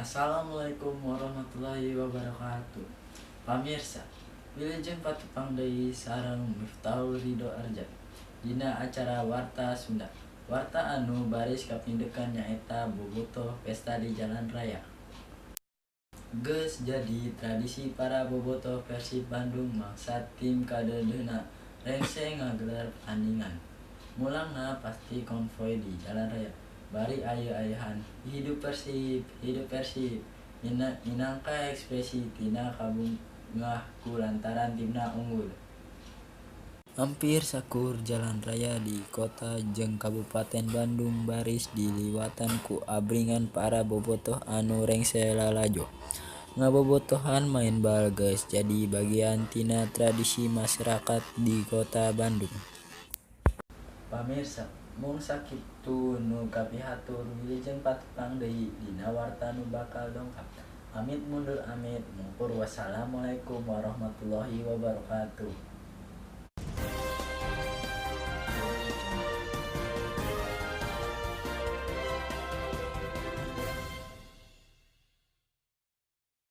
Assalamualaikum warahmatullahi wabarakatuh. Pamirsa, wilujeng patepang deui sareng Miftahul Ridho Arja dina acara Warta Sunda. Warta anu baris kapindekan nyaeta bobotoh pesta di jalan raya. Geus jadi tradisi para bobotoh Persib Bandung mangsa tim kadeudeuhna rengse ngagelar pertandingan. Mulangna pasti konvoi di jalan raya bari ayeuh-ayeuhan "Hidup Persib, hidup Persib" minangka ekspresi tina kabungah ku lantaran timna unggul. Hampir sakur jalan raya di Kota jeung Kabupaten Bandung baris diliwatan ku abringan para bobotoh anu rengse lalajo. Ngabobotohan maen bal geus jadi bagian tina tradisi masarakat di Kota Bandung. Pamirsa, mung sakitu nu kapihatur wilujeng patepang deui dina warta nu bakal dongkap. Amit mundur amit mungkur wassalamualaikum warahmatullahi wabarakatuh.